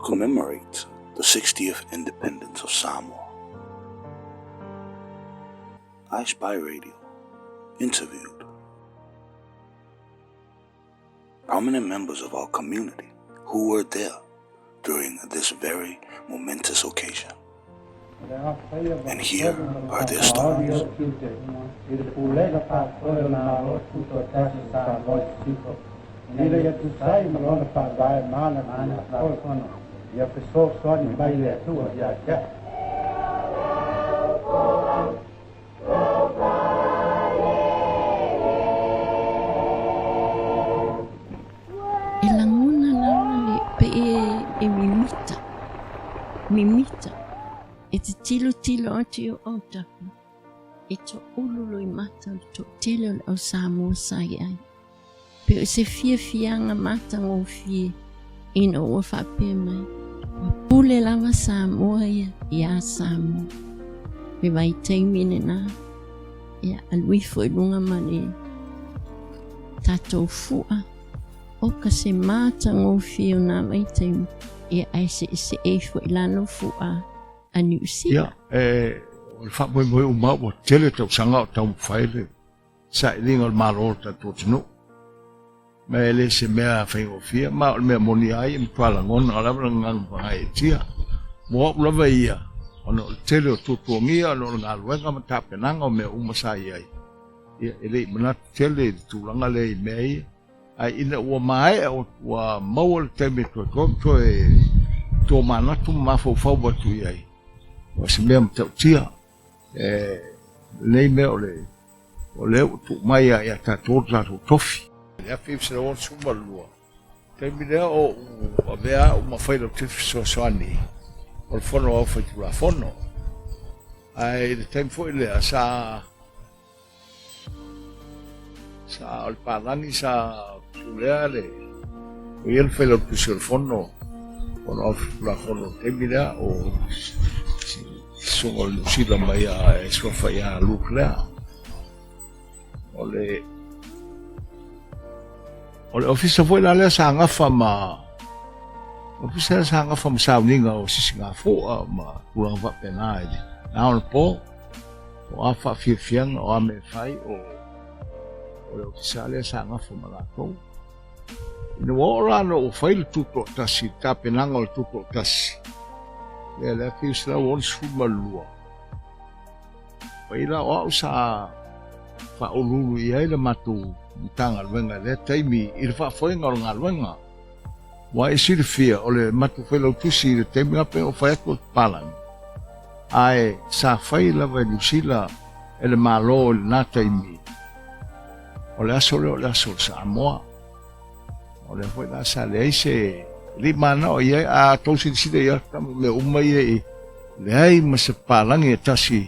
commemorate the 60th independence of Samoa. iSpy Radio interviewed prominent members of our community who were there during this very momentous occasion. And here are their stories. E lagona lava le pee e mimita, mimita, e te tilotilo atu i o autafa, e toulu loimata o le toatele o le au Samoa sa i ai. Pei o se fiafiaga matagofie ina ua faapea mai, ua pule lava Samoa ia iā Samoa. Le vaitaimi lena, ia alu ifo i luga ma le tatou fua, oka se matagofie o nā vaitaimi, ia ae seesee ifo i lalo fua a Niu Sila. Ia, e, o le faamoemoe uma ua tele tausaga o taumafai le sailiga o le Malo o le tatou atunuu. Ma e le se mea faigofie, ma o le mea moni lava ia e matua lagona lava le gagana pagaeetia. Mo au lava ia, ona o le tele o tuatuagia, ona o le galuega ma tapenaga o mea uma sa i ai, ia, e le i manatu tele i le tulaga lea i mea ia. Ae ina ua maea, ua maua le taimi e toe toe ma toe tomanatu ma mafaufau atu i ai, o se mea matautia. E lenei mea o le o lea ua tuu mai ia ia tatou le tatou tofi. I le 1962, taimi lea o ou avea au ma Failautusi Fesoasoani o le Fono Aoao Faitulafono. Ae i le taimi foi lea sa Sa o le palagi sa pulea le o ia le failautusi o le fono fono au Tulafono i le taimi lea o susuga o le Niu Sila mai a e suafa ia Luke lea. O le o le ofisa foi la lea sa gafa ma ofisa lea sa gafa ma sauniga o sisigafua ma tulaga faapena i le ao le po. O a faafiafiaga, o a mea e fai, o, o le ofisa lea sa gafa ma latou. Ina ua oo la na ua fai le tutoatasi, le tapenaga o le tutoatasi, lea le 1962, fai la o au sa faauluulu i ai le matou Matagaluega i lea taimi i le faafoega o le galuega. Ua e silafia, o le matou failautusi i le taimi la pei ona fai atu o Palan, ae sa fai lava e Niu Sila e le Malo i lena taimi, o le aso lea o le aso o le Samoa. O lea foi la sa leai se le i manao i ai, a tou silasila i ai tama mea uma ia i leai ma se palagi e tasi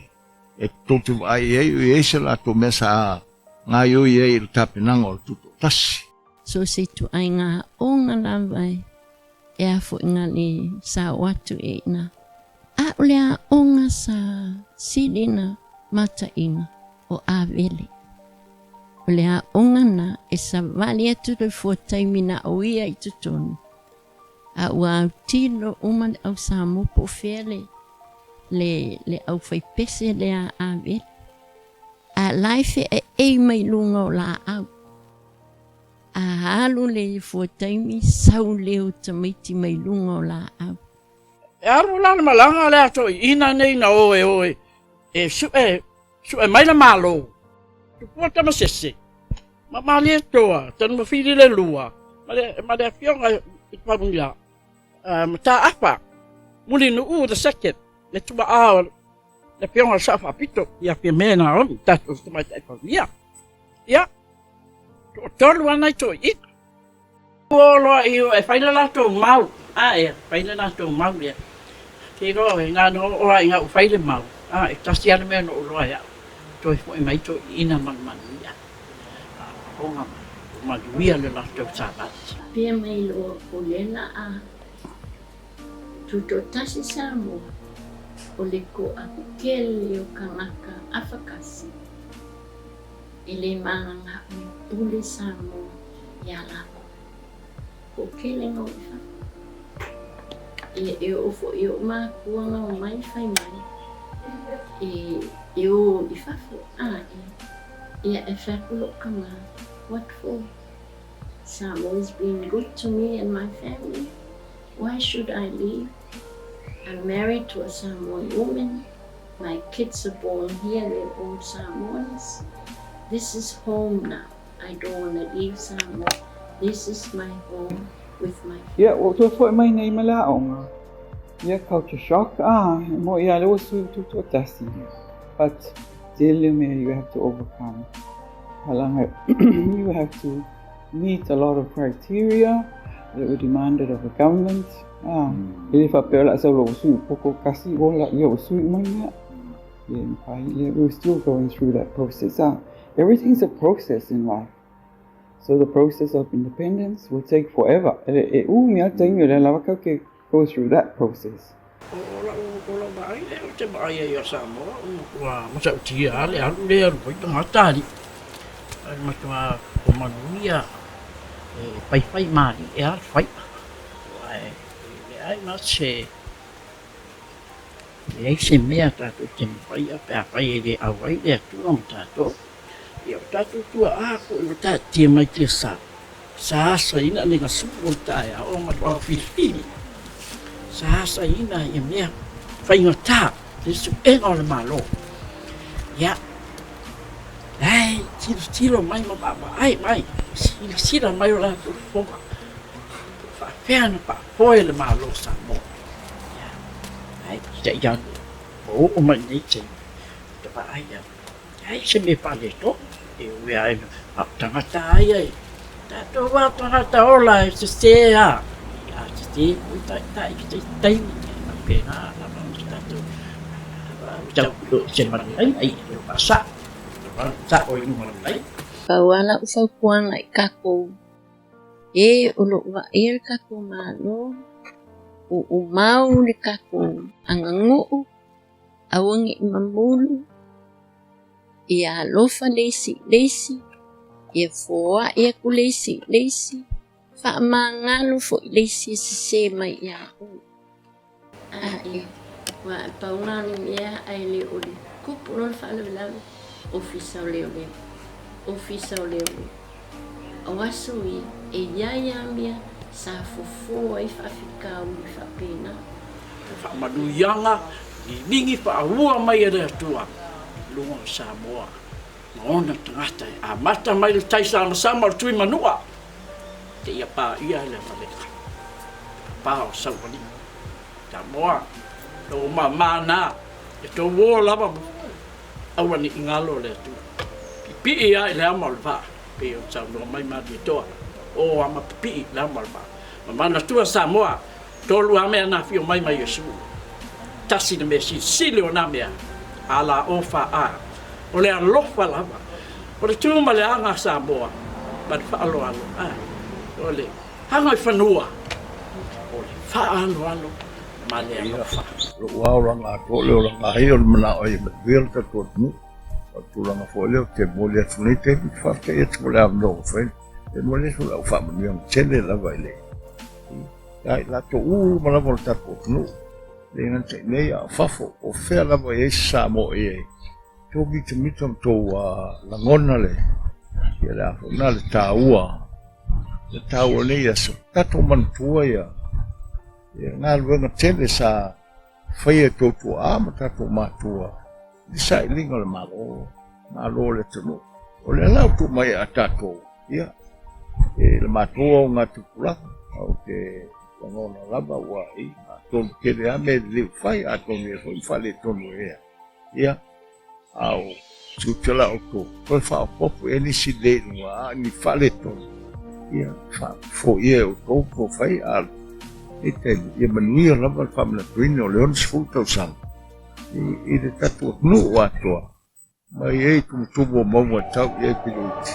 e tou te vaai i ai o i ai se latou mea sa gaioi ai i le tapenaga o le tutoatasi. So se ituaiga aoga lava e a foi na le sao atu i ina. A o le aoga sa sili na mataina o Avele. O le aoga na e savali atu le fua taimi na o ia i totonu, a ua autilo uma le au Samoa po o fea le, le, le aufaipese lea a Avele. A la e feaei mai luga o laau. A alu le fua taimi, sau leo tamaiti mai luga o laau. E alu la le malaga lea toeaina nei na o e o e e sue sue mai le Malo. Tupua Tamasese ma Malietoa, Tanumafili le lua ma le ma le afioga i Palunia Mataafa Mulinuu the second le tuaa o le afioga o le Sao Faapito ia Fiame Naomi tatou tamaitai Palunia. Ia, toatolu lava nai toeaiina. Ua loa i o e fai le latou mau, a ea, fai le latou mau ia. Te iloa oe, na ona oo lava ina ua fai le mau, a e tasi lava le mea na ou iloa e au, toe foi mai toeaiina ma le manuia. A oga mai, ua manuia le latou savali. Pea mai loa o lea a tutoatasi Samoa o le toatele o kanaka afakasi. E le mananao e pule Samoa iā lākou. Hoʻokele nō i fafo. Ia, e oo foi i ou makua na omai fai mai e e o i fafo, a ia e fai atu lou tama, what for? Samoa's been good to me and my family, why should I leave? I'm married to a Samoan woman, my kids are born here, they're all Samoans. This is home now, I don't want to leave Samoa, this is my home with my Ia, ua ou toe foi mai nei ma le aoga. Ia, culture shock, ah, e moʻi lava lea ua sui tutoatasi. But, tele mea you have to overcome. Palaga, you have to meet a lot of criteria that were demanded of the government. Ah, e le faapea o le a sau loa ua sui poko kasi ola, ia ua sui uma mea. Le mafai, ia, we're still going through that process. Ah, everything's a process in life. So the process of independence will take forever. E umi lava le taimi o lea lava kau ke go through that process. O lau o lau vaai lea ou te vaai ai ia Samoa ua matautia lava le alu lea alu ai tagata alii ae matua o manuia e faifai malie lava le faiva aua e leai ma se leai se mea tatou te mafaia pe afai e le auai le Atua ma tatou. Ia o tatou tuaa foi ua taatia mai tiasa, sa asaina le gasulu o le taeao ma le filifili, sa asaina ia mea faigata i le suega o le Malo. Ia, la e tilotilo mai ma vaavaai mai, silasila mai o latou fofoga, po o faapefea ona faafoe le Malo o Samoa. Ia, ae peitai ane, ua oo mai i nei taimi, ou te vaai atu, Leai se mea faaletonu, e ui lava ina a o tagata lava ia e tatou lava tagata ola e sese lava, a sese foi taitai i se isi taimi, e faapena lava ona tatou tau se manu laina, ia tau faasao, tau faasao i luga o le laina. Pau lava lau fautuaga i tatou e o lo o vaaia le tatou Malo, ua mau le tatou aganuu, aua ne i mamulu, ia alofa le isi i le isi, ia foai atu le isi i le isi, faamagalo foi le isi e sesē mai iā oe. Ae, ua pau lena o le mea ae le o le tupu loa le faalavelave, Ofisa o Leoleo, Ofisa o Leoleo. O aso ia, e i ai lava mea sa fofo ai faafitauli faapena. Faamanuiaga liligi faaua mai e le Atua i luga o Samoa ma ona tagata e amata mai le tai samasama o le tui manua seia paia le Amaleka, pā o Saualii. Samoa, tou mama na, e tou ō lava Aua ne i galo le Atua. Pipii lava i le ama o le vaa, pei ona saunoa mai Malietoa, o ama pipii i le ama o le vaa. Ma manatua Samoa, tolu lava mea na afio mai ma Iesu. Tasi le mea silisili o na mea, a la o fa a, o le alofa lava. O le tu ma le aga a Samoa, ma le faaaloalo, a, o le aga i fanua, o le faaaloalo ma le alofa. Lou lava olaga atoa, o le olaga ai o le manao ia manuia le tatou atunuu. O le tulaga foi lea ou te momoli atu nei taimi, faafetai atu mo le avanoa ua fai. E momoli atu lau faamanuiaga tele lava i le ia i latou uma lava o le tatou atunuu. E le gata i inei a o fafo, o fea lava e i ai se Samoa e i ai. Tou mitamita ma tou lagona le ia le a foi na le taua le taua o nei aso. Tatou manatua ia Ia galuega tele sa faia e tou tuaa ma tatou matua i le sailiga o le Malo, Malo o le atunuu. O lea la ua tuu mai ia tatou, ia, e le matou augatupulaga, ou te lagona lava ua i, atonu tele lava mea lelei ua fai, atonu e i ai foi ma faaletonu e ea. Ia, a o tiute la outou, toe faaopoopo i ai nisi lelei i luga, a o ni faaletonu, ia, faafoia e outou tou fai, a o lenei taimi, ia manuia lava le faamanatuina o le 60 tausaga i le tatou atunuu atoa, mai ai tumutumu o mauga e tau i ai pito iti.